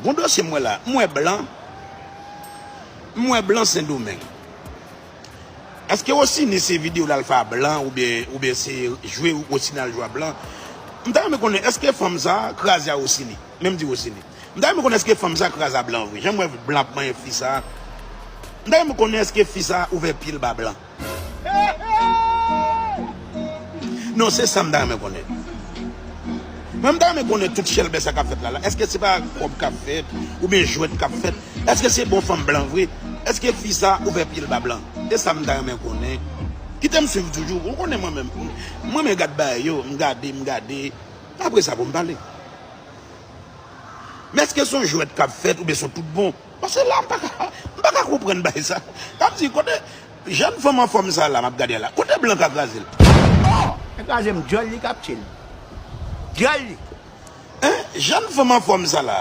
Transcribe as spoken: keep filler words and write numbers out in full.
Gon dosye m wè la, m wè blan, m wè blan Sendomeng. Èske Rosiny se videyo l al fè a blan oubyen, oubyen se jwe Rosiny al jwe a blan? M ta renmen konnen èske fanm sa a kraze a Rosiny? Men m di Rosiny. M ta renmen konnen èske fanm sa a kraze a blan vre? Jan m wè blan ap manyen fi sa a. M ta renmen konnen èske fi sa a ouvè pye l ba blan? Non, se sa m ta renmen konnen. Mwen, m ta renmen konnen tout chèlbè sa k ap fèt la, la. Èske se pa kòb k ap fèt, oubyen jwèt k ap fèt? Èske se bon fanm blan vre? Èske fi sa ouvè pye l ba blan? Se sa m ta renmen konnen. Kite m swiv toujou. Ou konnen mwen menm, m renmen gad bagay yo, m gade, m gade. Apre sa pou m pale. Men èske se yon jwèt k ap fèt oubyen se yon tout bon? Paske la, m pa ka, m pa ka konprann bagay sa. Sa vle di, kote jèn fanm anfòm sa la, m ap gade a la, kote blan ka kraze l? Oh! Li kraze m, dyòl li k ap tye l. Dyòl li. Hein? Jèn fanm anfòm sa la,